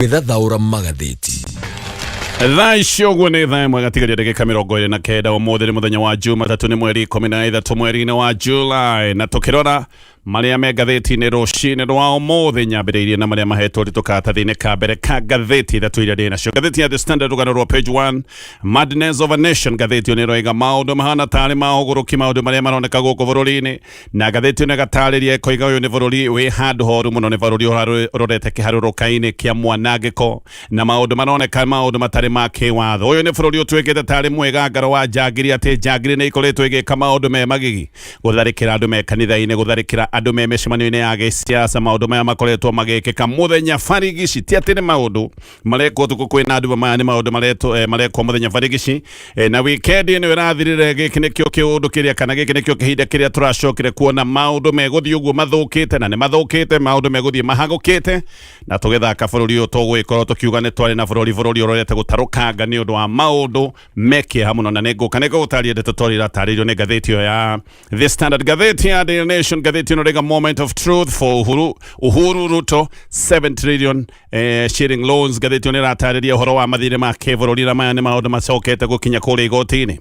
Gĩthathaũra magathĩti. Thaa icio ũguo nĩ thaa ĩmwe gatigaria ndagĩka 29. Ũmũthĩ nĩ mũthenya wa Jumatatũ, nĩ mweri 13 mweri-inĩ wa July, na tũkĩrora marĩa me ngathĩti-inĩ rũcinĩ rwa ũmũthĩ, nyambĩrĩirie na marĩa mahetwo ũritũ karatathi-inĩ ka mbere ka ngathĩti ithatũ iria ndĩ nacio. Ngathĩti ya The Standard, rũgano rwa page 1, Madness of a Nation. Ngathĩti ĩyo nĩ ĩroiga maũndũ mahana tarĩ ma ũgũrũki, maũndũ marĩa maroneka gũkũ bũrũri-inĩ, na ngathĩti ĩno ĩgatarĩria ĩkoiga ũyũ nĩ bũrũri wĩ handũ horu mũno, nĩ bũrũri ũrorete kĩharũrũka-inĩ kĩa mwanangĩko na maũndũ maroneka maũndũ matarĩ ma kĩwatho. Ũyũ nĩ bũrũri ũtuĩkĩte tarĩ mwĩgangaro wa njangiri, atĩ njangiri nĩ ikoretwo igĩka maũndũ me magigi, gũtharĩkĩra andũ me kanitha-inĩ, gũtharĩkĩra andũ me mĩcemanio-inĩ ya gĩsiasa. Maũndũ maya makoretwo magĩkĩka mũthenya barigici, ti atĩ nĩ maũndũ marekwo ũtukũ kwĩna nduma, maya nĩ maũndũ marekwo mũthenya barigici. Na wikendi ĩno ĩrathirire, gĩkĩ nĩkĩo kĩũndũ kĩrĩa kana gĩkĩ nĩkĩo kĩhinda kĩrĩa tũracokire kuona maũndũ megũthiĩ ũguo mathũkĩte, na nĩ mathũkĩte, maũndũ megũthiĩ mahagũkĩte, na tũgĩthaka bũrũri ũyũ tũgũgĩkorwo tũkiuga nĩ twarĩ na bũrũri ũrorete gũtarũkanga nĩ ũndũ wa maũndũ me kĩeha mũno. Na nĩ ngũka nĩ ngũgũtarĩria ndeto twarĩ iratarĩirio nĩ ngathĩti ĩyo ya The Standard. Ngathĩti ya Daily Nation, ngathĩti ĩno rĩga moment of truth for Uhuru Ruto 7 trillion shilling loans. Ngathĩti ĩyo nĩ ĩratarĩria ũhoro wa mathirĩ ma kĩbũrũri, na maya nĩ maũndũ macokete gũkinya kũrĩa igoti-inĩ.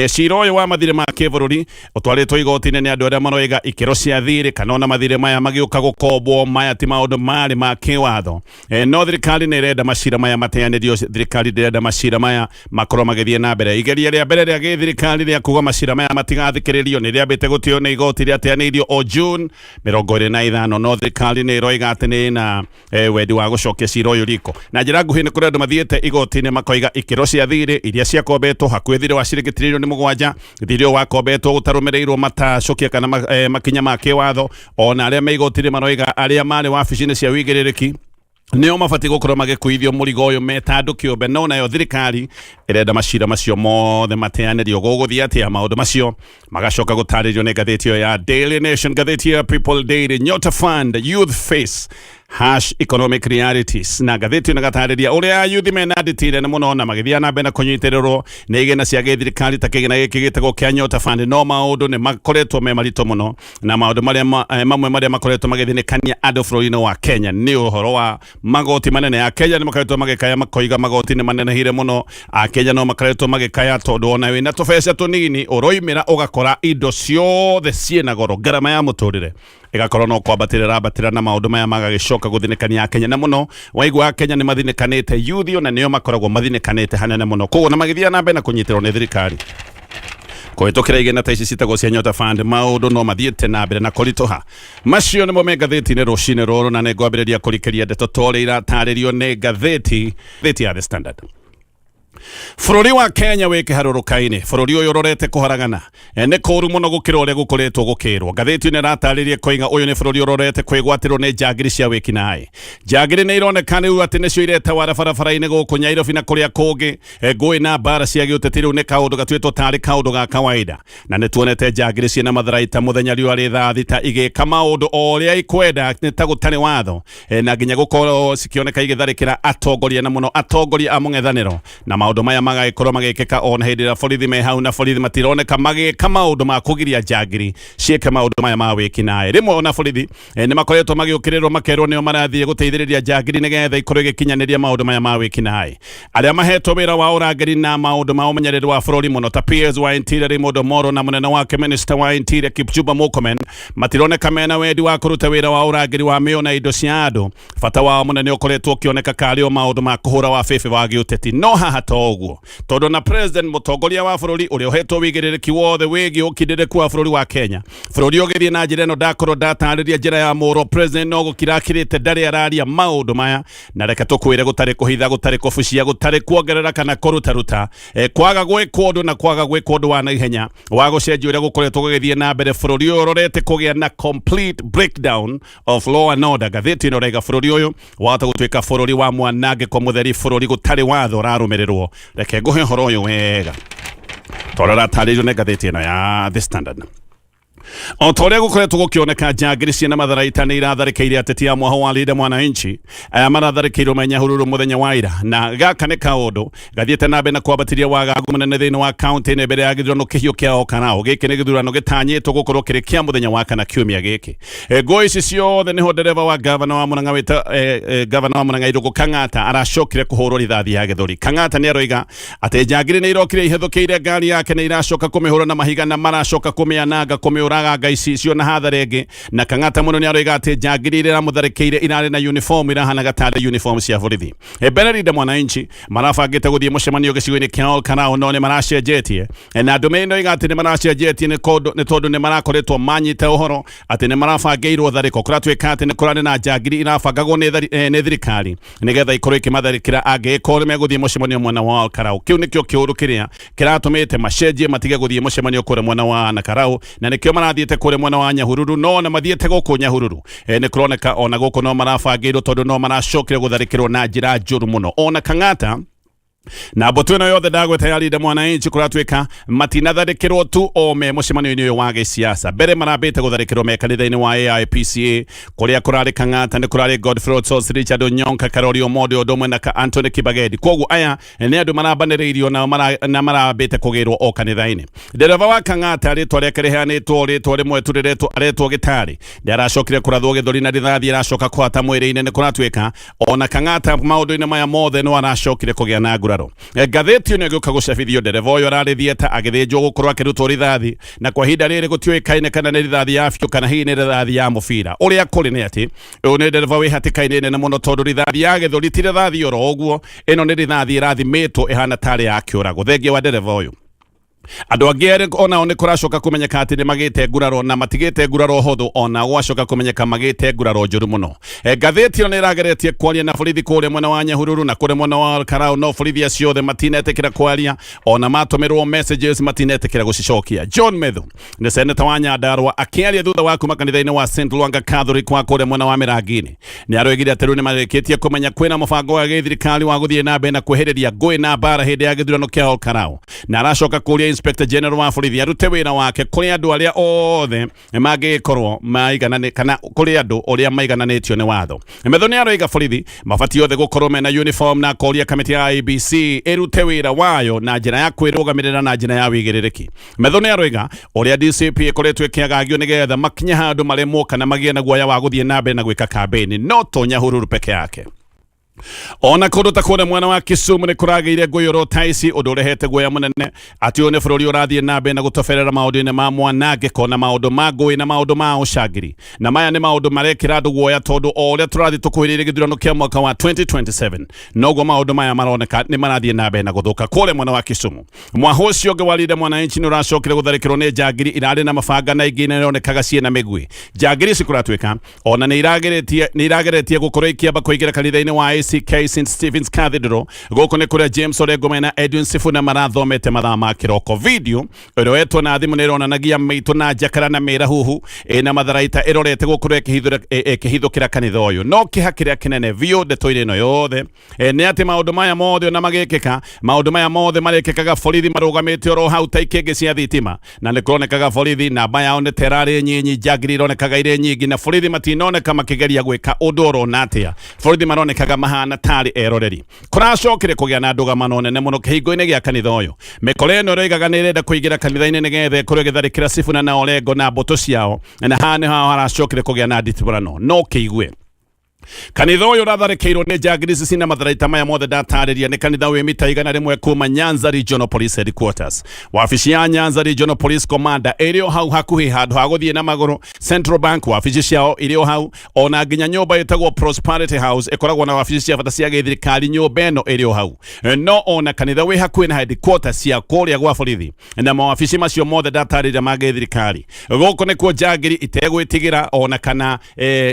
Cira ũyũ wa mathirĩ ma kĩbũrũri ũtwarĩtwo igoti-inĩ nĩ andũ arĩa maroiga ikĩro cia thirĩ kana ona mathirĩ maya magĩũka gũkombwo, maya ti maũndũ marĩ ma kĩwatho. No thirikari nĩ ĩrenda macira maya mateanĩrio, thirikari ndĩrenda macira maya makorwo magĩthiĩ na mbere. Igeria rĩa mbere rĩa gĩthirikari rĩa kuga macira maya matigathikĩrĩrio nĩ rĩambĩte gũtĩo nĩ igoti, rĩateanĩirio o June 25, no thirikari nĩ ĩroiga atĩ nĩ na wendi wa gũcokia cira ũyũ riko. Na njĩra nguhĩ, nĩ kũrĩ andũ mathiĩte igoti-inĩ makoiga ikĩro cia thirĩ iria ciakombetwo hakuhĩ thirĩ wa ciringi 7 trillioni, thirĩ ũyũ wakombetwo gũtarũmĩrĩirwo matacũkia kana makinya ma kĩwatho. Ona arĩa me igoti-inĩ maroiga arĩa marĩ wabici-inĩ cia wĩigĩrĩrĩki nĩo mabatiĩ gũkorwo magĩkuithio mũrigo ũyũ meta andũ kĩũmbe, no nayo thirikari ĩrenda macira macio mothe mateanĩrio. Gũgũthiĩ atĩa? Maũndũ macio magacoka gũtarĩrio nĩ ngathĩti ĩyo ya Daily Nation. Ngathĩti ya People Daily, Nyota Fund Youth Face harsh economic realities, na ngathĩti ĩno ĩgatarĩria ũrĩa ayuthi mena nditi nene mũno na magĩthiĩ na mbere na kũnyitĩrĩrwo nĩ igĩna cia gĩthirikari ta kĩgĩna gĩkĩ gĩtagwo kĩa Nyota Fund, no maũndũ nĩ makoretwo me maritũ mũno, na maũndũ marĩa mamwe marĩa makoretwo magĩthinĩkania andũ bũrũri-inĩ wa Kenya nĩ ũhoro wa magoti manene. Akenya nĩ makoretwo magĩkaya makoiga magoti nĩ manenehire mũno. Akenya no makoretwo magĩkaya tondũ ona wĩna tũbeca tũnini ũroimĩra ũgakora indo ciothe ciĩna goro, ngarama ya mũtũrĩre ĩgakorwo no kwambatĩra ĩrambatĩra, na maũndũ maya magagĩcoka gũthinĩkania Akenya na mũno. Waigua Akenya nĩ mathinĩkanĩte, yuthi ona nĩo makoragwo mathinĩkanĩte hanene mũno. Koguo na magĩthiĩ na mbere na kũnyitĩrwo nĩ thirikari kũhĩtũkĩra igĩna ta ici citagwo cia Nyota Fund, maũndũ no mathiĩte na mbere na kũritũha. Macio nĩmo me ngathĩti-inĩ rũcinĩ rũrũ, na nĩ ngwambĩrĩria kũrikĩria ndeto torĩa iratarĩrio nĩ ngathĩti ya The Standard. Bũrũri wa Kenya wĩ kĩharũrũka-inĩ, bũrũri ũyũ ũrorete kũharagana. Nĩ kũũru mũno gũkĩra ũrĩa gũkoretwo gũkĩrwo. Ngathĩti ĩno ĩratarĩria koiga ũyũ nĩ bũrũri ũrorete kwĩgwatĩrwo nĩ njangiri cia wĩkinaĩ. Njangiri nĩ ironeka rĩu atĩ nĩcio iretawara barabara-inĩ gũkũ Nyairobi na kũrĩa kũngĩ. Ngũĩ na mbara cia gĩũteti rĩu nĩ kaũndũ gatuĩtwo tarĩ kaũndũ ga kawaida, na nĩ tuonete njangiri ciĩna matharaita mũthenya riũa rĩ thaa 6 igĩka maũndũ o ũrĩa ikwenda, nĩ ta gũtarĩ watho. Na nginya gũkorwo cikĩoneka igĩtharĩkĩra atongoria, na mũno atongoria a mũng'ethanĩro, na maũndũ maya magagĩkorwo magĩkĩka ona hĩndĩ ĩrĩa borithi me hau, na borithi matironeka magĩka maũndũ ma kũgiria njangiri ciĩke maũndũ maya ma wĩkinaĩ. Rĩmwe ona borithi nĩ makoretwo magĩũkĩrĩrwo, makerwo nĩo marathiĩ gũteithĩrĩria njangiri nĩgetha ikorwo igĩkinyanĩria maũndũ maya ma wĩkinaĩ. Arĩa mahetwo wĩra wa ũrangĩri na maũndũ ma ũmenyereri wa bũrũri, mũno ta PS wa Interior Raymond Omolo na mũnene wake Minister wa Interior Kipchumba Murkomen, matironeka mena wendi wa kũruta wĩra wa ũrangĩri wa mĩoyo na indo cia andũ. Bata wao mũnene ũkoretwo ũkĩoneka karĩ o maũndũ ma kũhũra wa bĩbĩ wa gĩũteti. No haha to ũguo, tondũ na president, mũtongoria wa bũrũri ũrĩa ũhetwo wĩigĩrĩrĩki wothe wĩgiĩ ũkindĩrĩku wa bũrũri wa Kenya, bũrũri ũgĩthiĩ na njĩra ĩno, ndakorwo ndatarĩria njĩra ya mũro. President no gũkira akirĩte, ndarĩ araria maũndũ maya. Na reke tũkwĩre, gũtarĩ kũhitha, gũtarĩ kũbucia, gũtarĩ kuongerera kana kũrutaruta, kwaga gwĩkwo ũndũ na kwaga gwĩkwo ũndũ wa naihenya wa gũcenjia ũrĩa gũkoretwo gũgĩthiĩ na mbere, bũrũri ũyũ ũrorete kũgĩa na complete breakdown of law and order. Ngathĩti ĩno raiga bũrũri ũyũ wahota gũtuĩka bũrũri wa mwanangĩko mũtheri, bũrũri gũtarĩ watho ũrarũmĩrĩrwo. Reke ngũhe ũhoro ũyũ wega tondũ ũratarĩirio nĩ ngathĩti ĩno ya The Standard. O ta ũrĩa gũkoretwo gũkĩoneka, njangiri ciĩna matharaita nĩ iratharĩkĩire ateti a mwaho wa Linda Mwananchi aya maratharĩkĩirwo me Nyahururu mũthenya wa ira, na gaka nĩ kaũndũ gathiĩte na mbere na kwambatĩria wagagu mũnene thĩinĩ wa kaunti-inĩ mbere ya gĩthurano kĩhiũ kĩa Olkalau. Gĩkĩ nĩ gĩthurano gĩtanyĩtwo gũkorwo kĩrĩ kĩa mũthenya wa kana kiumia gĩkĩ. Ngũĩ ici ciothe nĩho ndereba wa gavana wa Murang'a wĩta gavana wa Murang'a Irũngũ Kang'ata aracokire kũhũrwo rithathi ya gĩthũri. Kang'ata nĩ aroiga atĩ njangiri nĩ irokire ihĩthũkĩire ngari yake na iracoka kũmĩhũra na mahiga na maracoka kũmĩananga, kũmĩũraganga icicio na hathara ĩngĩ. Na Kang'ata mũno nĩ aroiga atĩ njangiri iria iramũtharĩkĩire irarĩ na uniform irahanaga tarĩ uniform cia borithi. Mbere Linda Mwananchi marabangĩte gũthiĩ mũcemanio gĩcigo-inĩ kĩa Olkalau no nĩ maracenjetie, na ndũmĩrĩri ĩno ĩiga atĩ nĩ maracenjetie nĩ tondũ nĩ marakoretwo manyita ũhoro atĩ nĩ marabangĩirwo tharĩko. Kũratuĩka atĩ nĩ kũrarĩ na njangiri irabangagwo nĩ thirikari nĩgetha ikorwo ikĩmatharĩkĩra angĩgĩkorwo nĩ megũthiĩ mũcemanio mwena wa Olkalau. Kĩu nĩkĩo kĩũru kĩrĩa kĩratũmĩte macenjie matige gũthiĩ mũcemanio kũrĩa mwena wa Nakarau, na nĩkĩo marathiĩte kũrĩa mwena wa Nyahururu, no ona mathiĩte gũkũ Nyahururu nĩ kũroneka ona gũkũ no marabangĩirwo tondũ no maracokire gũtharĩkĩrwo na njĩra njũru mũno. Ona Kang'ata na mbũtũ ĩno yothe ndagweta ya Linda Mwananchi kũratuĩka matinatharĩkĩrwo tu o me mũcemanio-inĩ ũyũ wa gĩsiasa. Mbere marambĩte gũtharĩkĩrwo me kanitha-inĩ wa AIPCA kũrĩa kũrarĩ Kang'ata, nĩ kũrarĩ Godfrey Otos, Richard Onyonka, Karori Omondi ũndũ ũmwe na Anthony Kibagedi. Koguo aya nĩ andũ marambanĩrĩirio nao na marambĩte kũgĩrwo o kanitha-inĩ. Ndereba wa Kang'ata rĩtwa rĩake rĩheanĩtwo rĩtwa rĩmwe tu rĩretwo aretwo Gĩtarĩ nĩ aracokire kũrathwo gĩthũri na rithathi aracoka kũhata mwĩrĩ-inĩ. Nĩ kũratuĩka ona Kang'ata maũndũ-inĩ maya mothe no aracokire kũgĩa na nguraro. Ngathĩti ĩno ĩgĩũka gũcabithio, ndereba ũyũ ararĩ thieta agĩthĩnjwo gũkorwo akĩrutwo rithathi, na kwa ihinda rĩrĩ gũtiũĩkaine kana nĩ rithathi ya biũ kana hihi nĩ rithathi ya mũbira. Ũrĩa kũrĩ nĩ atĩ ũyũ nĩ ndereba wĩ hatĩka-inĩ nene mũno tondũ rithathi ya gĩthũri ti rithathi oro ũguo, ĩno nĩ rithathi ĩrathimĩtwo ĩhana tarĩ ya kĩũrago. Thengia wa ndereba ũyũ, andũ angĩ erĩ onao nĩ kũracoka kũmenyeka atĩ nĩ magĩte nguraro, na matigĩte nguraro hũthũ, ona gwacoka kũmenyeka magĩte nguraro njũru mũno. Ngathĩti ĩyo nĩ ĩrageretie kwaria na borithi kũrĩa mwena wa Nyahururu na kũrĩa mwena wa Olkalau, no borithi acio othe matinetĩkĩra kwaria, ona matũmĩrwo messages matinetĩkĩra gũcicokia. John Methu nĩ seneta wa Nyandarua akĩaria thutha wa kuma kanitha-inĩ wa St Lwanga Catholic wa kũrĩa mwena wa Mĩrangi-inĩ nĩ aroigire atĩ rĩu nĩ marĩkĩtie kũmenya kwĩna mũbango wa gĩthirikari wa gũthiĩ na mbere na kwehereria ngũĩ na mbara hĩndĩ ya gĩthurano kĩa Olkalau, na aracoka kũria Inspector General wa borithi arute wĩra wake kũrĩ andũ arĩa othe mangĩgĩkorwo maigananĩ kana kũrĩ andũ ũrĩa maigananĩtio nĩ watho. Metho nĩ aroiga borithi mabatiĩ othe gũkorwo mena uniform, na akoria kamĩtĩ ya IEBC ĩrute wĩra wayo na njĩra ya kwĩrũgamĩrĩra na njĩra ya wĩigĩrĩrĩki. Metho nĩ aroiga ũrĩa DCP ĩkoretwo ĩkĩagagio nĩgetha makinye handũ maremwo kana magĩe na guoya wa gũthiĩ na mbere na gwĩka kambĩini no to Nyahururu peke yake. Ona kũndũ ta kũrĩa mwena wa Kisumu nĩ kũragĩire ngũyũro ta ici, ũndũ ũrehete guoya mũnene atĩ ũyũ nĩ bũrũri ũrathiĩ na mbere na gũtoberera maũndũ-inĩ ma mwanangĩko na maũndũ ma ngũĩ na maũndũ ma ũcangiri, na maya nĩ maũndũ marekĩra andũ guoya tondũ o ũrĩa tũrathiĩ tũkuhĩrĩirie gĩthurano kĩa mwaka wa 2027 noguo maũndũ maya maroneka nĩ marathiĩ na mbere na gũthũka. Kũrĩa mwena wa Kisumu mwaho ũcio ũngĩ wa Linda Mwananchi nĩ ũracokire gũtharĩkĩrwo nĩ njangiri irarĩ na mabanga na ingĩ ironekaga ciĩna mĩguĩ. Njangiri ici kũratuĩka ona nĩ irageretie gũkorwo ikĩamba kũingĩra kanitha-inĩ wa ACK St Stephen's Cathedral. Gũkũ nĩ kũrĩa James Orengo mena Edwin Sifuna marathomete mathaa ma kĩroko. Video ĩroetwo na thimũ nĩ ĩronanagia mĩitũ na njakara na mĩrahuhu ĩna matharaita ĩrorete gũkorwo ĩkĩhithũkĩra kanitha ũyũ. No kĩha kĩrĩa kĩnene biũ ndeto-inĩ ĩno yothe nĩ atĩ maũndũ maya mothe ona magĩkĩka, maũndũ maya mothe marekĩkaga borithi marũgamĩte oro hau ta ikĩngĩ cia thitima, na nĩ kũronekaga borithi namba yao nĩ ta ĩrarĩ nyinyi, njangiri ironekaga irĩ nyingĩ, na borithi matinoneka makĩgeria gwĩka ũndũ oro na atĩa. Borithi maronekaga mahana tarĩ eroreri. Kũracokire kũgĩa na ndũgamano nene mũno kĩhingo-inĩ gĩa kanitha ũyũ. Mĩkora ĩno ĩroigaga nĩ ĩrenda kũingĩra kanitha-inĩ nĩgetha ĩkorwo ĩgĩtharĩkĩra Sifuna na Orengo na mbũtũ ciao, na haha nĩho haracokire kũgĩa na nditũrano. No kĩigue kanitha ũyũ ũratharĩkĩirwo nĩ njangiri ici cina matharaita maya mothe ndatarĩria nĩ kanitha wĩ mita 100 kuma Nyanza Regional Police Headquarters. Wabici ya Nyanza Regional Police Commander ĩrĩ o hau hakuhĩ, handũ ha gũthiĩ na magũrũ. Central Bank wabici ciao irĩ o hau, ona nginya nyũmba ĩtagwo Prosperity House ĩkoragwo na wabici cia bata cia gĩthirikari, nyũmba ĩno ĩrĩ o hau. No ona kanitha wĩ hakuhĩ na headquarters cia kũrĩa gwa borithi na mawabici macio mothe ndatarĩria ma gĩthirikari. Gũkũ nĩkuo njangiri itegwĩtigĩra ona kana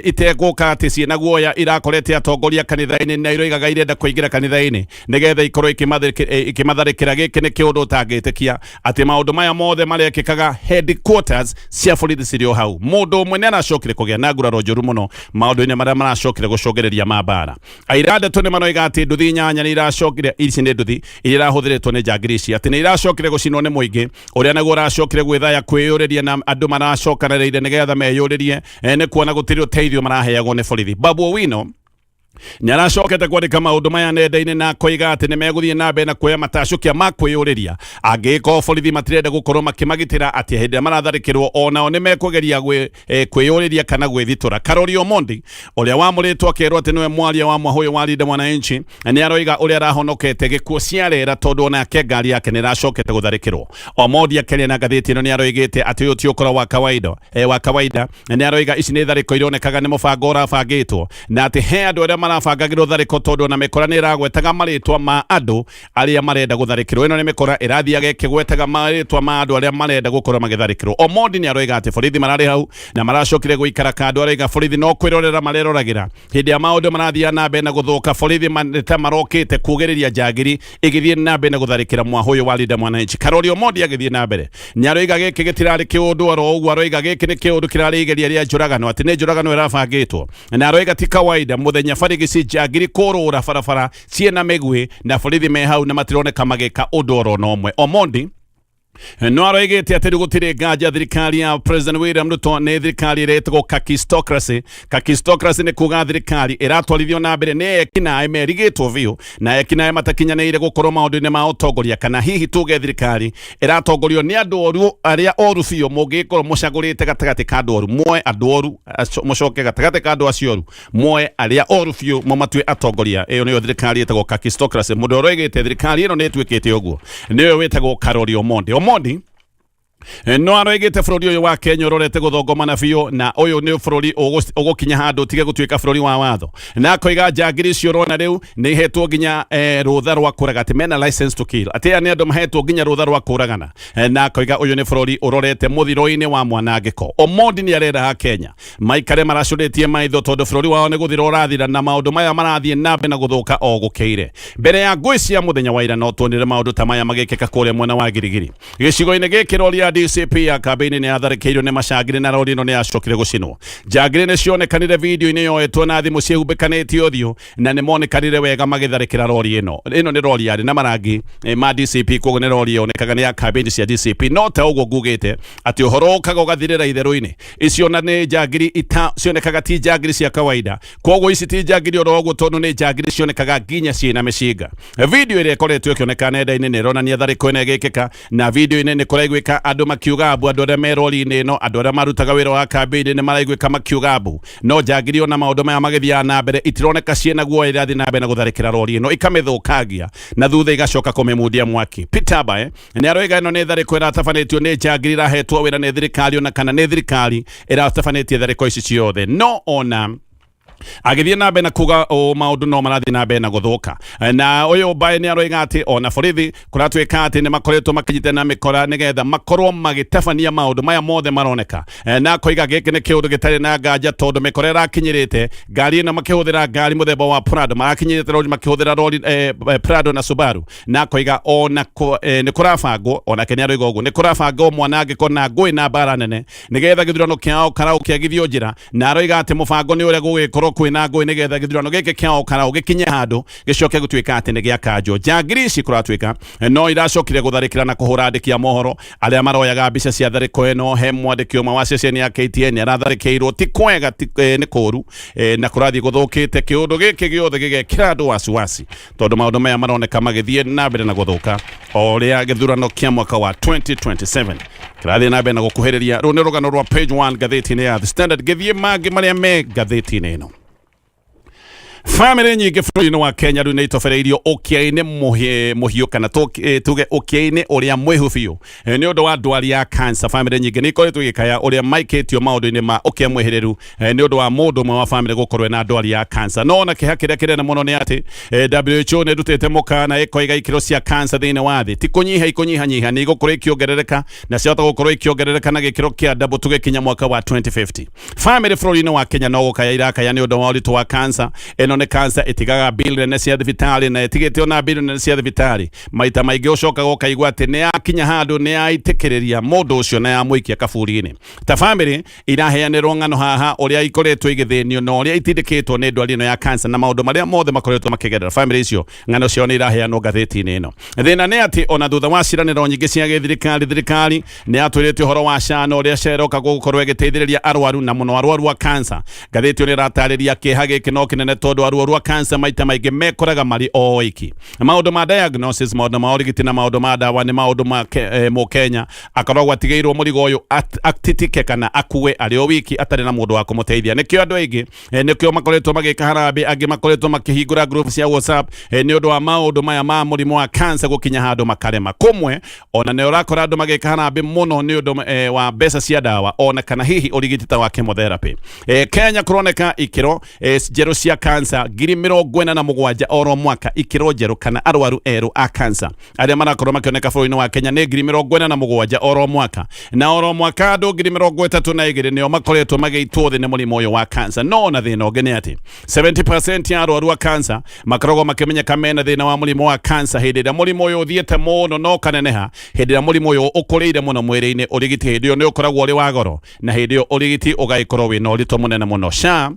itegũka atĩ ciĩna guoya. iroya irakorete atongoria kanitha-inĩ na iroigaga irenda kũingĩra kanitha-inĩ nĩgetha ikorwo ikĩmatharĩkĩra. Gĩkĩ nĩ kĩũndũ ũtangĩtĩkia atĩ maũndũ maya mothe marekĩkaga headquarters cia borithi cirĩ o hau. Mũndũ ũmwe nĩ aracokire kũgĩa na nguraro njũru mũno maũndũ-inĩ marĩa maracokire gũcũngĩrĩria mambara. Aira ndeto nĩ maroiga atĩ nduthi inyanya nĩ iracokire, ici nĩ nduthi iria irahũthĩrĩtwo nĩ njangiri ici, atĩ nĩ iracokire gũcinwo nĩ mũingĩ ũrĩa naguo ũracokire gwĩthaya kwĩyũrĩria na andũ maracokanĩrĩire nĩgetha meyũrĩrie nĩ kuona gũtirĩ ũteithio maraheagwo nĩ borithi. Babu Owino nĩ aracokete kwandĩka maũndũ maya nenda-inĩ na akoiga atĩ nĩ megũthiĩ na mbere na kuoya matacũkia ma kwĩyũrĩria angĩkorwo borithi matirenda gũkorwo makĩmagitĩra, atĩ hĩndĩ ĩrĩa maratharĩkĩrwo onao nĩ mekũgeria kwĩyũrĩria kana gwĩthitũra. Karori Omondi ũrĩa wamũrĩtwo akerwo atĩ nĩwe mwaria wa mwahũyũ wa Linda Mwananchi nĩ aroiga ũrĩa arahonokete gĩkuũ cia rĩera tondũ onake ngari yake nĩ ĩracokete gũtharĩkĩrwo. Omondi akĩaria na ngathĩti ĩno nĩ aroigĩte atĩ ũyũ ti ũkora wa kawaida, wa kawaida. Nĩ aroiga ici nĩ tharĩko ironekaga nĩ mũbango ũrabangĩtwo na atĩ he andũ arĩa marabangagĩrwo tharĩko tondũ ona mĩkora nĩ ĩragwetaga marĩtwa ma andũ arĩa marenda gũtharĩkĩrwo. Ĩno nĩ mĩkora ĩrathiaga ĩkĩgwetaga marĩtwa ma andũ arĩa marenda gũkorwo magĩtharĩkĩrwo. Omondi nĩ aroiga atĩ borithi mararĩ hau na maracokire gũikara kando. Aroiga borithi no kwĩrorera mareroragĩra hĩndĩ ya maũndũ marathiĩ na mbere na gũthũka. Borithi ta marokĩte kugĩrĩria njangiri ĩgĩthiĩ na mbere na gũtharĩkĩra mwahũyũ wa Linda Mwananchi. Karori Omondi agĩthiĩ na mbere nĩ aroiga gĩkĩ gĩtirarĩ kĩũndũ oro ũguo. Aroiga gĩkĩ nĩ kĩũndũ kĩrarĩ igeria rĩa njũragano, atĩ nĩ njũragano ĩrabangĩtwo, na aroiga ti kawaida mũthenya barigici njangiri kũrũra barabara ciĩna mĩguĩ na borithi me hau na matironeka magĩka ũndũ oro na ũmwe. Omondi no aroigĩte atĩ rĩu gũtirĩ nganja thirikari ya President William Ruto nĩ thirikari ĩretagwo kakistocracy. Kakistocracy nĩ kuga thirikari ĩratwarithio na mbere nĩ ekinaĩ merigĩtwo biũ na ekinaĩ matakinyanĩire gũkorwo maũndũ-inĩ ma ũtongoria, kana hihi tuge thirikari ĩratongorio nĩ andũ oru, arĩa oru biũ. Mũngĩkorwo mũcagũrĩte gatagatĩ ka andũ oru, muoe andũ oru, mũcoke gatagatĩ ka andũ acio oru muoe arĩa oru biũ mũmatue atongoria. Ĩyo nĩyo thirikari ĩtagwo kakistocracy. Mũndũ ũroigĩte thirikari ĩno nĩ ĩtuĩkĩte ũguo nĩyo wĩtagwo Karori Omondi. Omondi no aroigĩte bũrũri ũyũ wa Kenya ũrorete gũthongomana biũ na ũyũ nĩ bũrũri ũgũkinya handũ ũtige gũtuĩka bũrũri wa watho, na akoiga njangiri icio ũrona rĩu nĩ ihetwo nginya rũtha rwa kũraga, atĩ mena license to kill, atĩ aya nĩ andũ mahetwo nginya rũtha rwa kũragana. Na akoiga ũyũ nĩ bũrũri ũrorete mũthiro-inĩ wa mwanangĩko. Omondi nĩ arera Kenya maikare maracũrĩtie maitho tondũ bũrũri wao nĩ gũthira ũrathira na maũndũ maya marathiĩ na mbere na gũthũka o gũkĩire. Mbere ya ngũĩ cia mũthenya wa ira no tuonire maũndũ ta maya magĩkĩka kũrĩa mwena wa Girigiri. Gĩcigo-inĩ gĩkĩ rori ya DCP ya kambĩini nĩ yatharĩkĩirwo nĩ macangiri na rori ĩno nĩ yacokire gũcinwo. Njangiri nĩ cionekanire video-inĩ yoetwo na thimũ ciĩhumbĩkanĩtie ũthiũ na nĩ monekanire wega magĩtharĩkĩra rori ĩno. Ĩno nĩ rori yarĩ na marangi ma DCP, koguo nĩ rori yonekaga nĩ ya kambĩini cia DCP. No ta ũguo ngugĩte atĩ ũhoro ũkaga ũgathirĩra itherũ-inĩ, icio na nĩ njangiri ita cionekaga ti njangiri cia kawaida, koguo ici ti njangiri oro ũguo tondũ nĩ njangiri cionekaga nginya ciĩna mĩcinga. Video ĩrĩa ĩkoretwo ĩkĩoneka nenda-inĩ nĩ ĩronania tharĩko ĩno ĩgĩkĩka, na video-inĩ nĩ kũraiguĩka andũ makiuga mbu. Andũ arĩa me rori-inĩ ĩno, andũ arĩa marutaga wĩra wa kambĩini nĩ maraiguĩka makiuga mbu, no njangiri ona maũndũ maya magĩthiaga na mbere itironeka ciĩna guoya, irathiĩ na mbere na gũtharĩkĩra rori ĩno ikamĩthũkangia na thutha igacoka kũmĩmundia mwaki. Peter Mbae nĩ aroiga ĩno nĩ tharĩko ĩratabanĩtio nĩ njangiri irahetwo wĩra nĩ thirikari, ona kana nĩ thirikari ĩratabanĩtie tharĩko ici ciothe. No ona agĩthiĩ na mbere na kuga ũũ, maũndũ no marathiĩ na mbere na gũthũka, na ũyũ Mbae nĩ aroiga atĩ ona borithi kũratuĩka atĩ nĩ makoretwo makĩnyitana na mĩkora nĩgetha makorwo magĩtabania maũndũ maya mothe maroneka. Na akoiga gĩkĩ nĩ kĩũndũ gĩtarĩ na nganja tondũ mĩkora ĩrakinyĩrĩte ngari ĩno makĩhũthĩra ngari mũthemba wa Prado, marakinyĩrĩte rori makĩhũthĩra rori Prado na Subaru. Na akoiga ona nĩ kũrabangwo, onake nĩ aroiga ũguo nĩ kũrabangwo mwanangĩko na ngũĩ na mbara nene nĩgetha gĩthurano kĩa Okarau kĩagithio njĩra, na aroiga atĩ mũbango nĩ ũrĩa gũgĩkorwo kwĩna ngũĩ nĩgetha gĩthurano gĩkĩ kĩa Okarau gĩkinye handũ gĩcoke gũtuĩka atĩ nĩ gĩakanjwo. Njangiri ici kũratuĩka no iracokire gũtharĩkĩra na kũhũra andĩki a mohoro arĩa maroyaga mbica cia tharĩko ĩno. He mwandĩki ũmwe wa ceceni ya KTN aratharĩkĩirwo. Ti kwega, nĩ kũru, na kũrathiĩ gũthũkĩte. Kĩũndũ gĩkĩ gĩothe gĩgekĩra andũ wasiwasi tondũ maũndũ maya maroneka magĩthiĩ na mbere na gũthũka o ũrĩa gĩthurano kĩa mwaka wa 2027 kĩrathiĩ na mbere na gũkuhĩrĩria. Rũu nĩ rũgano rwa page 1 ngathĩti-inĩ ya The Standard. Gĩthiĩ mangĩ marĩa me ngathĩti-inĩ ĩno. Bamĩrĩ nyingĩ bũrũri-inĩ wa Kenya rĩu nĩ itobereirio ũkĩa-inĩ mũhiũ kana tuge ũkĩa-inĩ ũrĩa mwĩhu biũ nĩ ũndũ wa ndwari ya cancer. Bamĩrĩ nyingĩ nĩ ikoretwo igĩkaya ũrĩa maikĩtio maũndũ-inĩ ma ũkĩa mwĩhĩrĩru nĩ ũndũ wa mũndũ ũmwe wa bamĩrĩ gũkorwo ena ndwari ya cancer. No ona kĩeha kĩrĩa kĩnene mũno nĩ atĩ WHO nĩ ĩrutĩte mũkana ĩkoiga ikĩro cia cancer thĩinĩ wa thĩ ti kũnyiha ikũnyihanyiha, nĩ igũkorwo ikĩongerereka na ciahota gũkorwo ikĩongerereka na gĩkĩro kĩa double tũgĩkinya mwaka wa 2050. Bamĩrĩ bũrũri-inĩ wa Kenya no gũkaya irakaya nĩ ũndũ wa ũritũ wa cancer. Ĩno nĩ cancer ĩtigaga bill nene cia thibitarĩ na ĩtigĩte ona bill nene cia thibitarĩ. Maita maingĩ ũcokaga ũkaigua atĩ nĩ yakinya handũ nĩ yaitĩkĩrĩria mũndũ ũcio na yamũikia kaburi-inĩ. Ta bamĩrĩ iraheanĩrwo ng'ano haha ũrĩa ikoretwo igĩthĩnio na ũrĩa itindĩkĩtwo nĩ ndwari ĩno ya cancer na maũndũ marĩa mothe makoretwo makĩgerera. Bamĩrĩ icio ng'ano ciao nĩ iraheanwo ngathĩti-inĩ ĩno. Thĩna nĩ atĩ ona thutha wa ciĩranĩro nyingĩ cia gĩthirikari, thirikari nĩ yatwĩrĩte ũhoro wa SHA na ũrĩa SHA ĩroka gũkorwo ĩgĩteithĩrĩria arwaru na mũno arwaru a cancer. Ngathĩti ĩyo nĩ ĩratarĩria kĩeha gĩkĩ no kĩnene tondũ arwaru a cancer maita maingĩ mekoraga marĩ o oiki. Maũndũ ma diagnosis, maũndũ ma ũrigiti na maũndũ ma ndawa nĩ maũndũ ma Mũkenya akoragwo atigĩirwo mũrigo ũyũ atitike kana akue arĩ o wiki atarĩ na mũndũ wa kũmũteithia. Nĩkĩo andũ aingĩ nĩkĩo makoretwo magĩka harambĩ, angĩ makoretwo makĩhingũra group cia WhatsApp nĩ ũndũ wa maũndũ maya ma mũrimũ wa cancer gũkinya handũ makarema. Kũmwe ona nĩ ũrakora andũ magĩka harambĩ mũno nĩ ũndũ wa mbeca cia ndawa ona kana hihi ũrigiti ta wa chemotherapy. Kenya kũroneka ikĩro njerũ cia cancer 47,000 oro mwaka, ikĩro njerũ kana arwaru erũ a cancer arĩa marakorwo makĩoneka bũrũri-inĩ wa Kenya nĩ 47,000 oro mwaka, na oro mwaka andũ 32,000 nĩo makoretwo magĩitwo thĩ nĩ mũrimũ ũyũ wa cancer. No ona thĩna ũngĩ nĩ atĩ 70% ya arwaru a cancer makoragwo makĩmenyeka mena thĩna wa mũrimũ wa cancer hĩndĩ ĩrĩa mũrimũ ũyũ ũthiĩte mũno na ũkaneneha, hĩndĩ ĩrĩa mũrimũ ũyũ ũkũrĩire mũno mwĩrĩ-inĩ, ũrigiti hĩndĩ ĩyo nĩ ũkoragwo ũrĩ wa goro na hĩndĩ ĩyo ũrigiti ũgagĩkorwo wĩna ũritũ mũnene mũno. SHA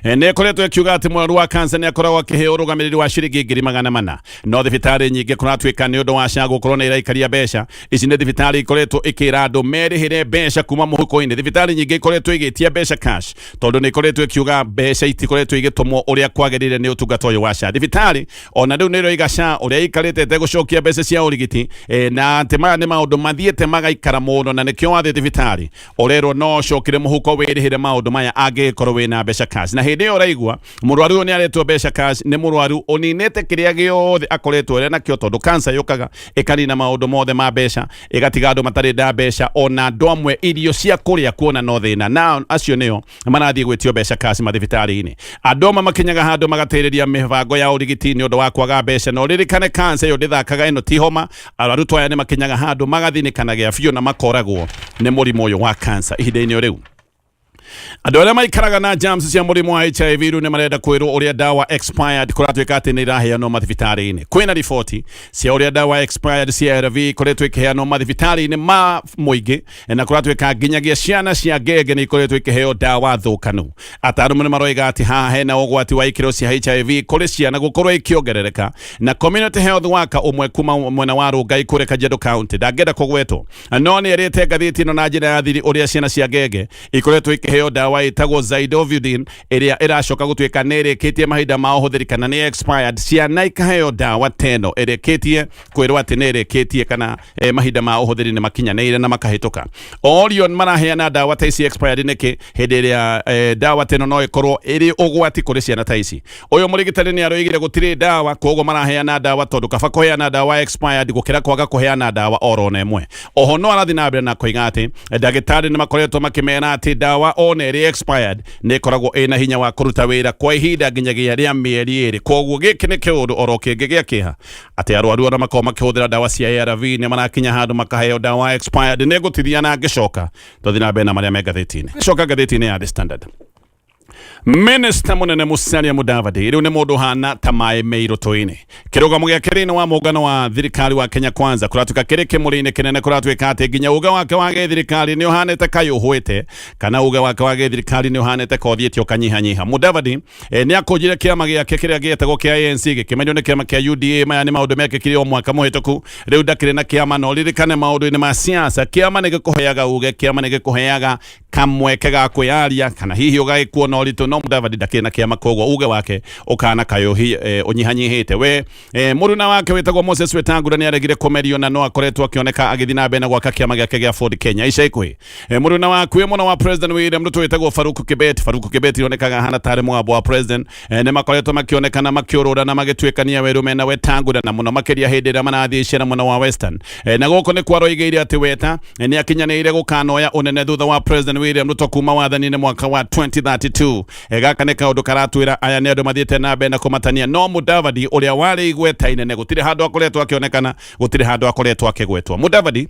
nĩ ĩkoretwo ĩkiuga atĩ mũrwaru wa cancer nĩ akoragwo akĩheo ũrũgamĩrĩri wa ciringi 400,000, no thibitarĩ nyingĩ kũratuĩka nĩ ũndũ wa SHA gũkorwo nĩ ĩraikaria mbeca ici nĩ thibitarĩ ikoretwo ĩkĩra andũ merĩhĩre mbeca kuma mũhuko-inĩ. Thibitarĩ nyingĩ ikoretwo igĩtia mbeca cash tondũ nĩ ikoretwo ĩkiuga mbeca itikoretwo igĩtũmwo ũrĩa kwagĩrĩire nĩ ũtungata ũyũ wa SHA. Thibitarĩ ona rĩu nĩ ĩroiga SHA ũrĩa ĩikarĩte ĩtegũcokia mbeca cia ũrigiti na atĩ maya nĩ maũndũ mathiĩte magaikara mũno na nĩkĩo wathiĩ thibitarĩ ũrerwo no ũcokire mũhuko wĩrĩhĩre maũndũ maya angĩgĩkorwo wĩna mbeca cash. Na hĩndĩ ĩyo ũraigua mũrwaru ũyũ nĩ aretwo mbeca cash nĩ mũrwaru ũninĩte kĩrĩa gĩothe akoretwo arĩ nakĩo, tondũ cancer yũkaga ĩkanina maũndũ mothe ma mbeca, ĩgatiga andũ matarĩ na mbeca, ona andũ amwe irio cia kũrĩa kuona no thĩna, na acio nĩo marathiĩ gwĩtio mbeca cash mathibitarĩ-inĩ. Andũ amwe makinyaga handũ magatĩrĩria mĩbango ya ũrigiti nĩ ũndũ wa kwaga mbeca, na ũririkane cancer ĩyo ndĩthakaga, ĩno ti homa. Arwaru aya nĩ makinyaga handũ magathinĩkanagia biũ na makoragwo nĩ mũrimũ ũyũ wa cancer ihinda-inĩ o rĩu. Andũ arĩa maikaraga na germs cia mũrimũ wa HIV rĩu nĩ marenda kwĩrwo ũrĩa ndawa expired kũratuĩka atĩ nĩ iraheanwo mathibitarĩ-inĩ. Kwĩna riboti cia ũrĩa ndawa expired cia ARV ikoretwo ikĩheanwo mathibitarĩ-inĩ ma mũingĩ, na kũratuĩka nginyagia ciana cia ngenge nĩ ikoretwo ikĩheo ndawa thũkanu. Ataaramu nĩ maroiga atĩ haha hena ũgwati wa ikĩro cia HIV kũrĩ ciana gũkorwo ikĩongerereka, na community health worker ũmwe kuma mwena wa Rongai kũrĩa Kajiado County ndangĩenda kũgwetwo, no nĩ erĩte ngathĩti ĩno na njĩra ya thiri ũrĩa ciana cia ngenge ikoretwo ikĩheo ndawa ĩtagwo Zidovudine ĩrĩa ĩracoka gũtuĩka nĩ ĩrĩkĩtie mahinda ma ũhũthĩri kana nĩ expired. Ciana ikaheo ndawa teno ĩrĩkĩtie kwĩrwo atĩ nĩ ĩrĩkĩtie kana mahinda ma ũhũthĩri nĩ makinyanĩire na makahĩtũka. Orion maraheana ndawa ta ici expired nĩkĩ hĩndĩ ĩrĩa ndawa teno no ĩkorwo ĩrĩ ũgwati kũrĩ ciana ta ici? Ũyũ mũrigitani nĩ aroigire gũtirĩ ndawa, koguo maraheana ndawa tondũ kaba kũheana ndawa expired gũkĩra kwaga kũheana ndawa oro na ĩmwe. Oho no arathiĩ na mbere na koiga atĩ ndagĩtarĩ nĩ makoretwo makĩmera atĩ ndawa ona ĩrĩ expired nĩ ĩkoragwo ĩna hinya wa kũruta wĩra kwa ihinda nginyagia rĩa mĩeri 2. Koguo gĩkĩ nĩ kĩũndũ oro kĩngĩ gĩa kĩeha atĩ arwaru arĩa makoragwo makĩhũthĩra ndawa cia ARV nĩ marakinya handũ makaheo ndawa expired. Nĩ ngũtithia na ngĩcoka twathiĩ na mbere na marĩa me ngathĩti-inĩ. Coka ngathĩti-inĩ ya The Standard. Minister munene Musalia Mudavadi rĩu nĩ mũndũ hana ta maĩ me irũtũ-inĩ. Kĩrũgamo gĩake thĩinĩ wa mũngano wa thirikari wa Kenya Kwanza kũratuĩka kĩrĩ kĩmũrĩ-inĩ kĩnene, kũratuĩka atĩ nginya uge wake wa gĩthirikari nĩ ũhanĩte kayũhwĩte kana uge wake wa gĩthirikari nĩ ũhanĩte kothiĩte ũkanyihanyiha. Mudavadi nĩ akũnjire kĩama gĩake kĩrĩa gĩetagwo kĩa ANC gĩkĩmenywo nĩ kĩama kĩa UDA. Maya nĩ maũndũ mekĩkire o mwaka mũhĩtũku. Rĩu ndakĩrĩ na kĩama, na ũririkane maũndũ-inĩ ma siasa kĩama nĩ gĩkũheaga uge, kĩama nĩ gĩkũheaga kamweke ga kwĩyaria kana hihi ũgagĩkuona ũritũ. No No Mudavadi ndakĩrĩ na kĩama, koguo uge wake ũkana kaĩ ũnyihanyihĩte. We mũruna wake wĩtagwo Moses Wetangula nĩ aregire kũmerio na no akoretwo akĩoneka agĩthiĩ na mbere na gwaka kĩama gĩake gĩa Ford Kenya ica ikuhĩ. Mũruna wakuĩ mũno wa President William Ruto wĩtagwo Farouk Kibet, Farouk Kibet onekaga ahana tarĩ mũgambo wa president, nĩ makoretwo makĩonekana makĩũrũra na magĩtuĩkania werũ mena Wetangula, na mũno makĩria hĩndĩ ĩrĩa marathiĩ icera mwena wa Western. Na gũkũ nĩ kwaroigĩire atĩ Weta nĩ akinyanĩire gũkanoya ũnene thutha wa President William Ruto kuma wathani-inĩ mwaka wa 2032. Gaka nĩ kaũndũ karatwĩra aya nĩ andũ mathiĩte na mbere na kũmatania. No Mudavadi ũrĩa warĩ igweta inene gũtirĩ handũ akoretwo akĩonekana, gũtirĩ handũ akoretwo akĩgwetwo. Mudavadi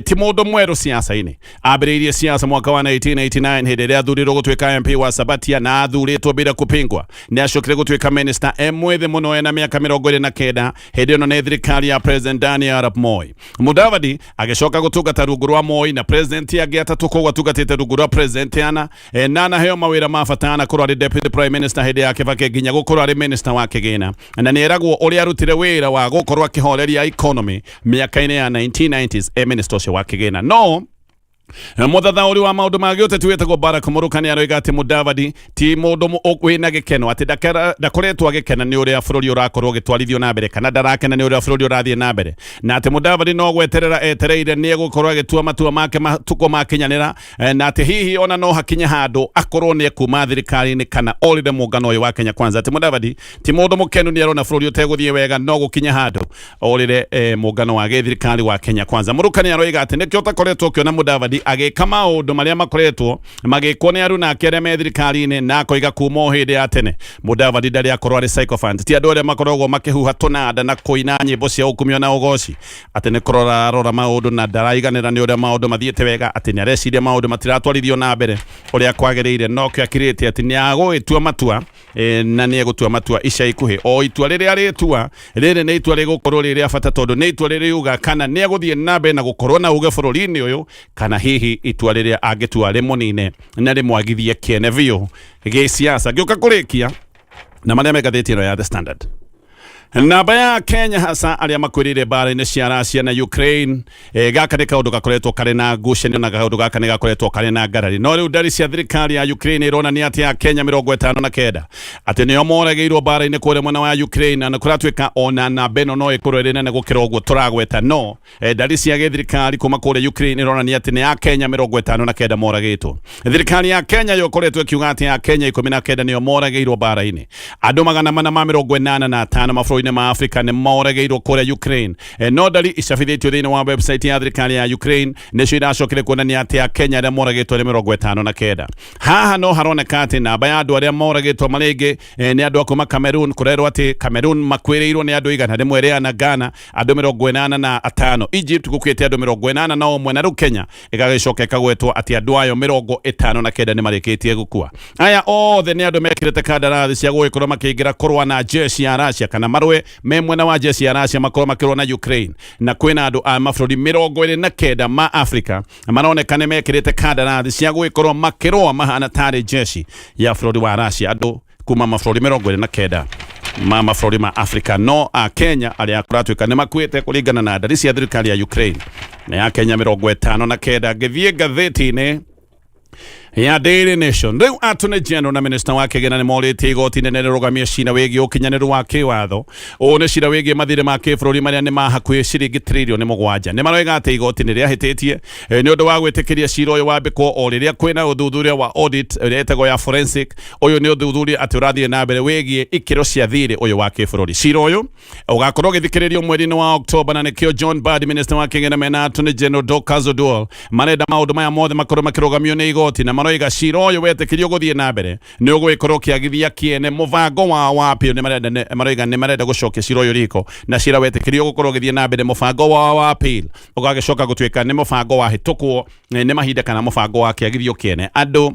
ti mũndũ mwerũ siasa-inĩ. Ambĩrĩirie siasa mwaka wa 1989 hĩndĩ ĩrĩa athurirwo gũtuĩka MP wa Sabatia na athurĩtwo bila kupingwa. Nĩ acokire gũtuĩka minister e mwĩthĩ mũno ena mĩaka 29, hĩndĩ ĩno nĩ thirikari ya President Daniel Arap Moi. Mudavadi agĩcoka gũtungata rungu rwa Moi na president angĩ atatũ, koguo atungatĩte rungu rwa president ana, na anaheo mawĩra ma bata na korwo arĩ deputy prime minister hĩndĩ ya Kibaki nginya gũkorwo arĩ minister wa kĩgĩna, na nĩ eragwo ũrĩa arutire wĩra wa gũkorwo akĩhoreria economy mĩaka-inĩ ya 1990s e minister ũcio wa kĩgĩna. No mũthathaũri wa maũndũ ma gĩũteti wĩtagwo Barack Mũrũka nĩ aroiga atĩ Mudavadi ti mũndũ wĩna gĩkeno, atĩ ndakoretwo agĩkena nĩ ũrĩa bũrũri ũrakorwo ũgĩtwarithio na mbere, kana ndarakena nĩ ũrĩa bũrũri ũrathiĩ na mbere, na atĩ Mudavadi no gweterera etereire nĩ egũkorwo agĩtua matua make matukũ makinyanĩra, na atĩ hihi ona no hakinye handũ akorwo nĩ ekuma thirikari-inĩ kana orĩre mũngano ũyũ wa Kenya Kwanza. Atĩ Mudavadi ti mũndũ mũkenu, nĩ arona bũrũri ũtegũthiĩ wega, no gũkinye handũ orĩre mũngano wa gĩthirikari wa Kenya Kwanza. Mũrũka nĩ aroiga atĩ nĩkĩo ũtakoretwo ũkĩona Mudavadi agĩka maũndũ marĩa makoretwo magĩkwo nĩ aruna ake arĩa me thirikari-inĩ, na akoiga kuma o hĩndĩ ya tene Mudavadi ndarĩ akorwo arĩ sycophant, ti andũ arĩa makoragwo makĩhuha tũnanda na kũina nyĩmbo cia ũkumio na ũgoci, atĩ nĩ kũrora arora maũndũ na ndaraiganĩra nĩ ũrĩa maũndũ mathiĩte wega, atĩ nĩ areciria maũndũ matiratwarithio na mbere ũrĩa kwagĩrĩire, no kĩo akirĩte atĩ nĩ agũgĩtua matua, na nĩ egũtua matua ica ikuhĩ. O itua rĩrĩa rĩtua rĩrĩ nĩ itua rĩgũkorwo rĩ rĩa bata, tondũ nĩ itua rĩriuga kana nĩ egũthiĩ na mbere na gũkorwo na uge bũrũri-inĩ ũyũ, kana hihi itua rĩrĩa angĩtua rĩmũnine na rĩmwagithie kĩene biũ gĩsiasa. Ngĩũka kũrĩkia na marĩa me ngathĩti ĩno ya The Standard, namba ya Kenya hasa arĩa makwĩrĩire mbara-inĩ cia Russia na Ukraine. Gaka nĩ kaũndũ gakoretwo karĩ na ngucanio, na kaũndũ gaka nĩ gakoretwo karĩ na ngarari. No rĩu ndari cia thirikari ya Ukraine ironania atĩ ya Kenya 59 atĩ nĩo moragĩirwo mbara-inĩ kũrĩa mwena wa Ukraine, na kũratuĩka ona namba ĩno no ĩkorwo ĩrĩ nene gũkĩra ũguo tũragweta. No ndari cia gĩthirikari kuma kũrĩa Ukraine ironania atĩ nĩ ya Kenya 59 moragĩtwo. Thirikari ya Kenya yokoretwo ĩkiuga atĩ ya Kenya 19 nĩo moragĩirwo mbara-inĩ. Andũ 485 mabũrũri-inĩ ma Afrika nĩ moragĩirwo kũrĩa Ukraine. No ndari icabithĩtio thĩinĩ wa website ya thirikari ya Ukraine nĩcio iracokire kuonania atĩ a Kenya arĩa moragĩtwo nĩ 59. Haha no haroneka atĩ namba ya andũ arĩa moragĩtwo marĩ aingĩ nĩ andũ a kuma Cameroon. Kũrerwo atĩ Cameroon makuĩrĩirwo nĩ andũ 104, Ghana andũ 85, Egypt gũkuĩte andũ 81, na rĩu Kenya ĩgagĩcoka ĩkagwetwo atĩ andũ ayo 59 nĩ marĩkĩtie gũkua. Aya othe nĩ andũ mekĩrĩte kandarathi cia gũgĩkorwo makĩingĩra kũrũa na jeshi ya Russia, kana marũe me mwena wa jeshi ya Russia makorwo makĩrũa na Ukraine. Na kwĩna andũ a mabũrũri 29 ma Afrika maroneka nĩ mekĩrĩte kandarathi cia gũgĩkorwo makĩrũa mahana tarĩ jeshi ya bũrũri wa Russia, andũ kuma mabũrũri 29 ma mabũrũri ma Afrika. No a Kenya arĩa kũratuĩka nĩ makuĩte kũringana na ndari cia thirikari ya Ukraine na ya Kenya 59. Ngĩthiĩ ngathĩti-inĩ ya Daily Nation, rĩu Attorney General na minister wa kĩgĩna nĩ morĩtie igoti inene rĩrũgamie cira wĩgiĩ ũkinyanĩru wa kĩwatho. Ũũ nĩ cira wĩgiĩ mathirĩ ma kĩbũrũri marĩa nĩ ma hakuhĩ ciringi tririoni 7. Nĩ maroiga atĩ igoti nĩ rĩahĩtĩtie nĩ ũndũ wa gwĩtĩkĩria cira ũyũ wambĩkwo o rĩrĩa kwĩna ũthuthuria wa audit ĩrĩa ĩtagwo ya forensic. Ũyũ nĩ ũthuthuria atĩ ũrathiĩ na mbere wĩgiĩ ikĩro cia thirĩ ũyũ wa kĩbũrũri. Cira ũyũ ũgakorwo ũgĩthikĩrĩrio mweri-inĩ wa Oktoba, na nĩkĩo John Mbadi, minister wa kĩgĩna, mena Attorney General Dorcas Oduol marenda maũndũ maya mothe makorwo makĩrũgamio nĩ igoti, na maroiga cira ũyũ wetĩkĩrio gũthiĩ na mbere nĩ ũgũgĩkorwo ũkĩagithia kĩene mũbango wao wa appeal. Nĩ marenda maroiga nĩ marenda gũcokia cira ũyũ riko, na cira wetĩkĩrio gũkorwo ũgĩthiĩ na mbere mũbango wao wa appeal ũgagĩcoka gũtuĩka nĩ mũbango wahĩtũkwo nĩ mahinda kana mũbango wa kĩagithio kĩene. Andũ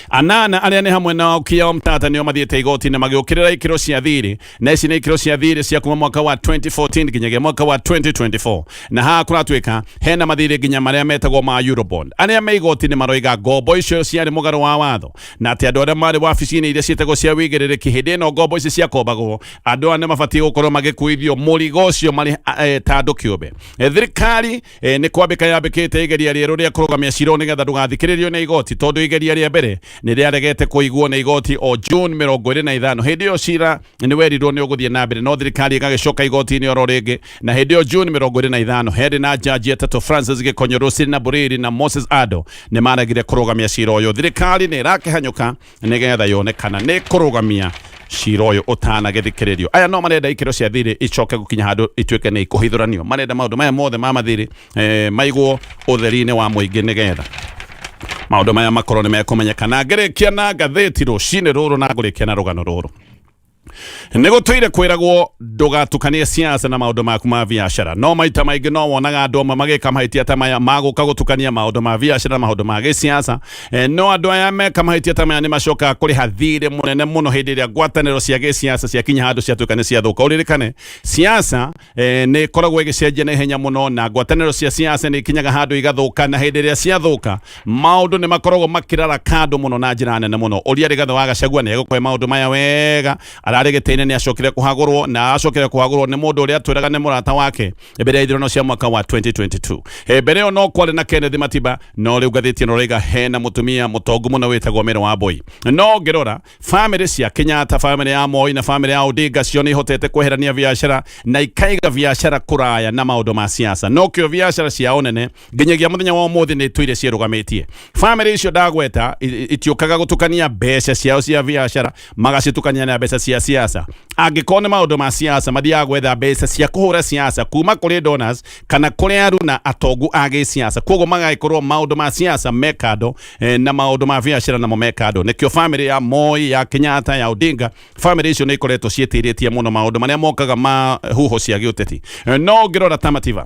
anana arĩa nĩ hamwe na Okiya Omtata nĩo mathiĩte igoti-inĩ magĩũkĩrĩra ikĩro cia thirĩ, na ici nĩ ikĩro cia thirĩ cia kuma mwaka wa 2014 nginyagia mwaka wa 2024. Na haha kũratuĩka hena mathirĩ nginya marĩa metagwo ma Eurobond. Arĩa me igoti-inĩ maroiga ngombo icio ciarĩ mũgarũ wa watho, na atĩ andũ arĩa marĩ wabici-inĩ iria ciĩtagwo cia wĩigĩrĩrĩki hĩndĩ ĩno ngombo ici ciakombagwo, andũ aya nĩ mabatiĩ gũkorwo magĩkuithio mũrigo ũcio marĩ ta andũ kĩũmbe. Thirikari nĩ kwambĩka yambĩkĩte igeria rĩerũ rĩa kũrũgamia cira nĩgetha ndũgathikĩrĩrio nĩ igoti, tondũ igeria rĩa mbere Nĩ rĩaregete kũiguo nĩ igoti o June 25. Hĩndĩ ĩyo cira nĩ werirwo nĩ ũgũthiĩ na mbere, no thirikari ĩgagĩcoka igoti-inĩ oro rĩngĩ, na hĩndĩ ĩyo June 25 herĩ na jaji atatũ, Francis Gĩkonyo, Roselina Buriri na Moses Ado, nĩ maregire kũrũgamia cira ũyũ. Thirikari nĩ ĩrakĩhanyũka nĩgetha yone kana nĩ kũrũgamia cira ũyũ ũtanagĩthikĩrĩrio. Aya no marenda ikĩro cia thirĩ icoke gũkinya handũ ituĩke nĩ ikũhithũranio. Marenda maũndũ maya mothe ma mathirĩ maigwo ũtheri-inĩ wa mũingĩ nĩgetha maũndũ maya makorwo nĩ mekũmenyeka. Na ngĩrĩkia na ngathĩti rũcinĩ rũrũ na ngũrĩkia na rũgano rũrũ. Nĩ gũtũire kwĩragwo ndũgatukanie siasa na maũndũ maku ma biacara, no maita maingĩ no wonaga andũ amwe magĩka mahĩtia ta maya magũka gũtukania maũndũ ma biacara na maũndũ ma gĩsiasa. No andũ aya meka mahĩtia ta maya nĩ macokaga kũrĩha thirĩ mũnene mũno hĩndĩ ĩrĩa ngwatanĩro cia gĩsiasa ciakinya handũ ciatuĩka nĩ ciathũka. Ũririkane siasa nĩ ĩkoragwo ĩgĩcenjia na ihenya mũno, na ngwatanĩro cia siasa nĩ ikinyaga handũ igathũka, na hĩndĩ ĩrĩa ciathũka maũndũ nĩ makoragwo makĩrara kando mũno na njĩra nene mũno. Ũria Rigathĩ wa Gachagua nĩ egũkũhe maũndũ maya wega. Ararĩ gĩtĩ-inĩ, nĩ acokire kũhagũrwo, na acokire kũhagũrwo nĩ mũndũ ũrĩa atwĩraga nĩ mũrata wake mbere ya ithurano cia mwaka wa 2022. Mbere ĩyo no kwarĩ na Kenneth Matiba, no rĩu ngathĩti ĩno raiga hena mũtumia mũtongu mũno wĩtagwo Mary Wambui. No ngĩrora famĩlĩ cia Kenyatta, famĩlĩ ya Moi na famĩlĩ ya Odinga, cio nĩ ihotete kweherania biacara na ikaiga biacara kũraya na maũndũ ma siasa. No kĩo biacara ciao nene nginyagia mũthenya wa ũmũthĩ nĩ itũire ciĩrũgamĩtie. Famĩlĩ icio ndagweta itiũkaga gũtukania mbeca ciao cia biacara magacitukania na mbeca cia siasa. Angĩkorwo nĩ maũndũ ma siasa, mathiaga gwetha mbeca cia kũhũra siasa kuma kũrĩ donors kana kũrĩ aruna atongu a gĩsiasa. Koguo magagĩkorwo maũndũ ma siasa me kando na maũndũ ma biacara namo me kando. Nĩkĩo famĩlĩ ya Moi, ya Kenyatta, ya Odinga, famĩlĩ icio nĩ ikoretwo ciĩtirĩtie mũno maũndũ marĩa mokaga ma huho cia gĩũteti. No ũngĩrora ta Mativa,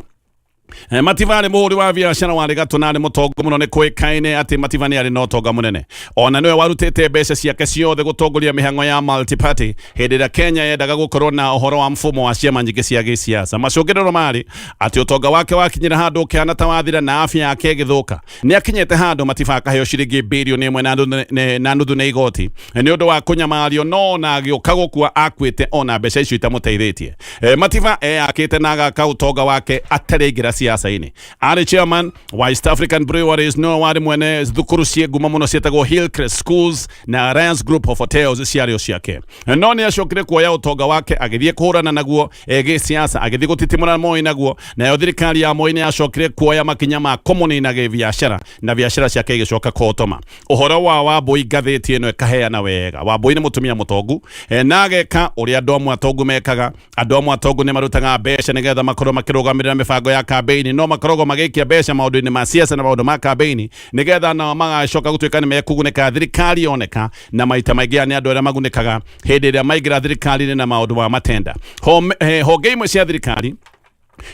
Mativa arĩ mũhũri wa biacara warĩ gatũ na arĩ mũtongu mũno. Nĩ kũĩkaine atĩ Mativa nĩ arĩ na ũtonga mũnene. Ona nĩwe warutĩte mbeca ciake ciothe gũtongoria mĩhang'o ya multi-party hĩndĩ ĩrĩa Kenya yendaga gũkorwo na ũhoro wa mfumo wa ciama nyingĩ cia gĩsiasa. Macũngĩrĩro marĩ atĩ ũtonga wake wakinyĩra handũ ũkĩhana ta wathira na afya yake ĩgĩthũka. Nĩ akinyĩte handũ Mativa akaheo ciringi birioni 1 na nuthu nĩ igoti nĩ ũndũ wa kũnyamario, no ona agĩũka gũkua akuĩte ona mbeca icio itamũteithĩtie. Mativa eyakĩte na agaka ũtonga wake atarĩ aingĩra siasa-inĩ. Arĩ chairman wa East African Breweries, no warĩ mwene thukuru ciĩ ngumo mũno ciĩtagwo Hillcrest Schools na Alliance Group of Hotels ciarĩ o ciake. No nĩ acokire kuoya ũtonga wake agĩthiĩ kũhũrana naguo gĩsiasa, agĩthiĩ gũtitimũra Moi naguo, nayo thirikari ya Moi nĩ yacokire kuoya makinya ma kũmũnina gĩbiacara na biacara ciake igĩcoka kũhotoma. Ũhoro wa Wambui ngathĩti ĩno ĩkaheana wega. Wambui nĩ mũtumia mũtongu na ageka ũrĩa andũ amwe atongu mekaga. Andũ amwe atongu nĩ marutaga mbeca nĩgetha makorwo makĩrũgamĩrĩra mĩbango ya kambĩini, no makoragwo magĩikia mbeca maũndũ-inĩ ma siasa na maũndũ ma kambĩini nĩgetha nao magacoka gũtuĩka nĩ mekũgunĩka thirikari yoneka, na maita maingĩ aya nĩ andũ arĩa magunĩkaga hĩndĩ ĩrĩa maingĩra thirikari-inĩ na maũndũ ma matenda. Honge imwe cia thirikari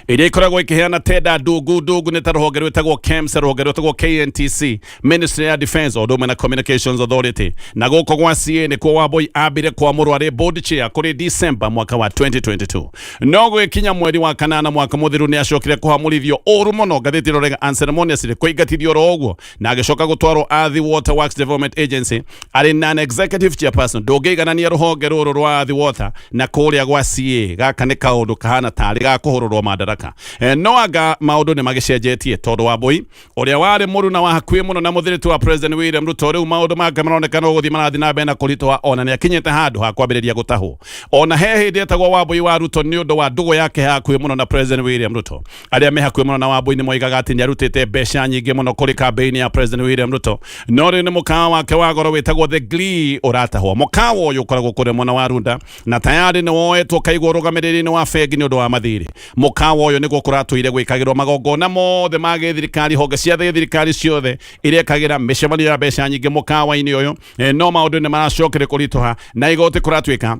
iria ikoragwo ikiheana tenda ndungu ndungu nĩ ta rũhonge rwĩtagwo KEMS, rũhonge rwĩtagwo KNTC, Ministry ya Defense o ũndũ ũmwe na Communications Authority. Na gũkũ gwa CA nĩkuo Wambui ambire kwamũrwo arĩ board chair kũrĩ December mwaka wa 2022, no gwĩkinya mweri wa kanana mwaka mũthiru nĩ acokire kũhamũrithio ũru mũno. Ngathĩti ĩno rega unceremoniously kũingatithio oro ũguo na agĩcoka gũtwarwo Athi Water Works Development Agency arĩ non executive chairperson. Ndũngĩiganania rũhonge rũrũ rwa Athi Water na kũrĩa gwa CA. Gaka nĩ kaũndũ kahana tarĩ ga kũhũrũrwo mandaraka. No anga maũndũ nĩ magĩcenjetie, tondũ Wambui ũrĩa warĩ mũruna wa hakuhĩ mũno na mũthiritu wa President William Ruto, rĩu maũndũ make maronekana gũthiĩ marathiĩ na mbere na kũritũha. Ona nĩ akinyĩte handũ ha kwambĩrĩria gũtahwo. Ona he hĩndĩ etagwo Wambui wa Ruto nĩ ũndũ wa ndũgũ yake hakuhĩ mũno na President William Ruto. Arĩa me hakuhĩ mũno na Wambui nĩ moigaga atĩ nĩ arutĩte mbeca nyingĩ mũno kũrĩ kambĩini ya President William Ruto. No rĩu nĩ mũkawa wake wa goro wĩtagwo The Glee ũratahwo. Mũkawa ũyũ ũkoragwo kũrĩa mwena wa Runda na tayarĩ nĩ woetwo kaigwo ũrũgamĩrĩri-inĩ wa bengi nĩ ũndũ wa mathirĩ. Mũkawa ũyũ nĩguo kũratũire gwĩkagĩrwo magongona mothe ma gĩthirikari. Honge cia thirikari ciothe irekagĩra mĩcemanio ya mbeca nyingĩ mũkawa-inĩ ũyũ. No maũndũ nĩ maracokire kũritũha na igoti kũratuĩka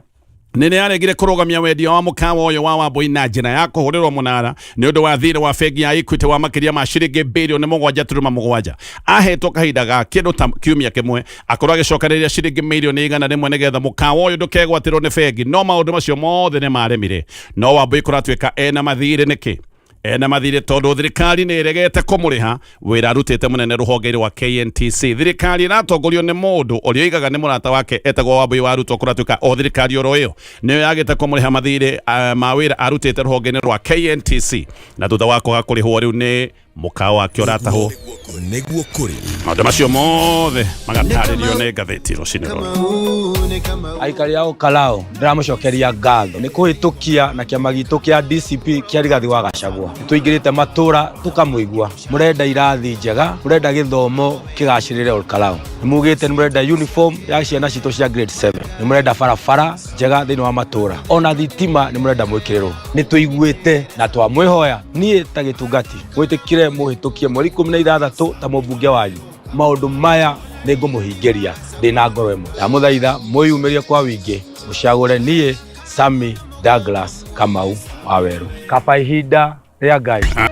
nĩ yaregire kũrũgamia wendia wa mũkawa ũyũ wa Wambui na njĩra ya kũhũrĩrwo mũnara nĩ ũndũ wa thirĩ wa bengi ya Equity wa makĩria ma ciringi birioni 7.7. Ahetwo kahinda ga kĩndũ ta kiumia kĩmwe akorwo agĩcokanĩrĩria ciringi mirioni 100 nĩgetha mũkawa ũyũ ndũkegwatĩrwo nĩ bengi, no maũndũ macio mothe nĩ maremire. No Wambui kũratuĩka ena mathirĩ. Nĩkĩ ena mathirĩ? Tondũ thirikari nĩ ĩregete kũmũrĩha wĩra arutĩte mũnene rũhonge rwa KNTC. Thirikari ĩratongorio nĩ mũndũ ũrĩa oigaga nĩ mũrata wake etagwo Wambui wa Ruto. Kũratuĩka o thirikari oro ĩyo nĩyo yagĩte kũmũrĩha mathirĩ ma wĩra arutĩte rũhonge-inĩ rwa KNTC, na thutha wa kwaga kũrĩhwo rĩu nĩ Mũkawa wake ũratahwo. Nĩguo kũrĩ. Maũndũ macio mothe magatarĩrio nĩ ngathĩti rũcinĩ rũrũ. Aikari a Olkalou, ndĩramũcokeria ngatho nĩ kũhĩtũkia na kĩama gitũ kĩa DCP kĩa Rigathi wa Gachagua. Nĩ tũingĩrĩte matũra tũkamũigua. Mũrenda irathi njega, mũrenda gĩthomo kĩgacĩrĩre Olkalou. Nĩ mugĩte nĩ mũrenda uniform ya ciana citũ cia grade 7. Nĩ mũrenda barabara njega thĩinĩ wa matũra. Ona thitima nĩ mũrenda mwĩkĩrĩrwo. Nĩ tũiguĩte na twamwĩhoya niĩ ta gĩtungati mwĩtĩkire mũhĩtũkie mweri 16 ta mũmbunge wanyu. Maũndũ maya nĩ ngũmũhingĩria ndĩ na ngoro ĩmwe. Ndamũthaitha mwĩyumĩrie kwa wingĩ mũcagũre niĩ Sami Douglas Kamau wa Weru. Kaba ihinda rĩa Ngai.